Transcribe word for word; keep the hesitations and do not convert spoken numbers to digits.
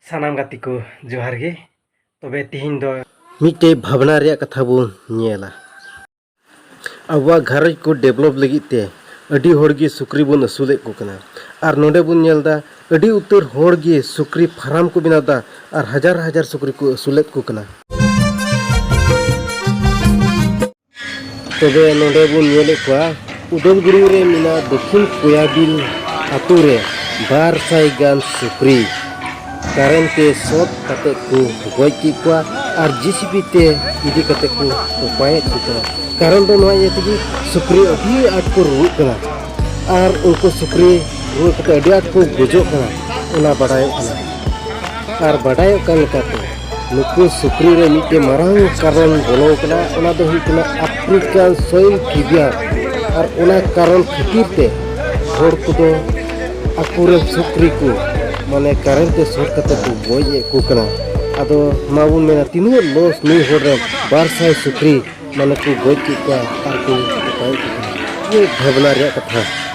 ᱥᱟᱱᱟᱢ ᱜᱟᱛᱮ ᱠᱚ ᱡᱚᱦᱟᱨ ᱜᱮ᱾ ᱛᱚᱵᱮ ᱛᱤᱦᱤᱧ ᱫᱚ ᱢᱤᱫᱴᱮᱡ ᱵᱷᱟᱵᱽᱱᱟ ᱨᱮᱭᱟᱜ ᱠᱟᱛᱷᱟ ᱵᱚᱱ ᱧᱮᱞᱟ᱾ ᱟᱵᱚᱣᱟᱜ ᱜᱷᱟᱨᱚᱸᱡᱽ ᱠᱚ develop ᱞᱟᱹᱜᱤᱫ ᱛᱮ ᱟᱹᱰᱤ ᱦᱚᱲ ᱜᱮ ᱥᱩᱠᱨᱤ ᱵᱚᱱ ᱟᱹᱥᱩᱞᱮᱫ ᱠᱚ ᱠᱟᱱᱟ᱾ ᱟᱨ ᱱᱚᱰᱮ ᱵᱚᱱ ᱧᱮᱞ ᱮᱫᱟ, ᱟᱹᱰᱤ ᱩᱛᱟᱹᱨ ᱦᱚᱲ ᱜᱮ ᱥᱩᱠᱨᱤ farm ᱠᱚ ᱵᱮᱱᱟᱣ ᱮᱫᱟ ᱟᱨ ᱦᱟᱡᱟᱨ ᱦᱟᱡᱟᱨ ᱥᱩᱠᱨᱤ ᱠᱚ ᱟᱹᱥᱩᱞᱮᱫ ᱠᱚ ᱠᱟᱱᱟ᱾ ᱛᱚᱵᱮ ᱱᱚᱰᱮ ᱵᱚᱱ ᱧᱮᱞᱮᱫ ᱠᱚᱣᱟ, ᱩᱫᱟᱞᱜᱩᱲᱤ ᱨᱮ ᱢᱮᱱᱟᱜ ᱫᱚᱠᱷᱤᱱ ᱠᱚᱭᱟᱵᱤᱞ ᱟᱛᱳ ᱨᱮ ᱵᱟᱨ ᱥᱟᱭ ᱜᱟᱱ ᱥᱩᱠᱨᱤ ᱠᱟᱨᱮᱱ ᱛᱮ ᱥᱚᱴ ᱠᱟᱛᱮ ᱠᱚ ᱜᱚᱡ ᱠᱮᱫ ᱠᱚᱣᱟ ᱟᱨ ᱡᱮ ᱥᱤ ᱵᱤ ᱛᱮ ᱤᱫᱤ ᱠᱟᱛᱮ ᱠᱚ ᱛᱚᱯᱟᱭᱮᱫ ᱠᱚ ᱠᱟᱱᱟ᱾ ᱠᱟᱨᱚᱱ ᱫᱚ ᱱᱚᱣᱟ ᱤᱭᱟᱹ ᱛᱮᱜᱮ, ᱥᱩᱠᱨᱤ ᱟᱹᱰᱤ ᱟᱸᱴ ᱠᱚ ᱨᱩᱣᱟᱹᱜ ᱠᱟᱱᱟ ᱟᱨ ᱩᱱᱠᱩ ᱥᱩᱠᱨᱤ ᱨᱩᱣᱟᱹ ᱠᱟᱛᱮ ᱟᱹᱰᱤ ᱟᱸᱴ ᱠᱚ ᱜᱚᱡᱚᱜ ᱠᱟᱱᱟ, ᱚᱱᱟ ᱵᱟᱰᱟᱭᱚᱜ ᱠᱟᱱᱟ᱾ ᱟᱨ ᱵᱟᱰᱟᱭᱚᱜ ᱠᱟᱱ ᱞᱮᱠᱟᱛᱮ, ᱱᱩᱠᱩ ᱥᱩᱠᱨᱤ ᱨᱮ ᱢᱤᱫᱴᱮᱱ ᱢᱟᱨᱟᱝ ᱠᱟᱨᱚᱱ ᱵᱚᱞᱚ ᱠᱟᱱᱟ, ᱚᱱᱟ ᱫᱚ ᱦᱩᱭᱩᱜ ᱠᱟᱱᱟ African soil fever᱾ ᱟᱨ ᱚᱱᱟ ᱠᱟᱨᱚᱱ ᱠᱷᱟᱹᱛᱤᱨ ᱛᱮ ᱦᱚᱲ ᱠᱚᱫᱚ ᱟᱠᱚᱨᱮᱱ ᱥᱩᱠᱨᱤ ᱠᱚ, ᱢᱟᱱᱮ, ᱠᱟᱨᱮᱱ ᱛᱮ ᱥᱚᱴ ᱠᱟᱛᱮ ᱠᱚ ᱜᱚᱡ ᱮᱫ ᱠᱚ ᱠᱟᱱᱟ᱾ ᱟᱫᱚ ᱢᱟᱵᱚᱱ ᱢᱮᱱᱟ, ᱛᱤᱱᱟᱹᱜ ᱞᱚᱥ ᱱᱩᱭ ᱦᱚᱲ ᱨᱮᱱ, ᱵᱟᱨ ᱥᱟᱭ ᱥᱩᱠᱨᱤ, ᱢᱟᱱᱮ, ᱠᱚ ᱜᱚᱡ ᱠᱮᱫ ᱠᱚᱣᱟ ᱟᱨ ᱠᱚ ᱛᱚᱯᱟᱭᱮᱫ ᱠᱚ ᱠᱟᱱᱟ᱾ ᱱᱤᱭᱟᱹ ᱵᱷᱟᱵᱽᱱᱟ ᱨᱮᱭᱟᱜ ᱠᱟᱛᱷᱟ᱾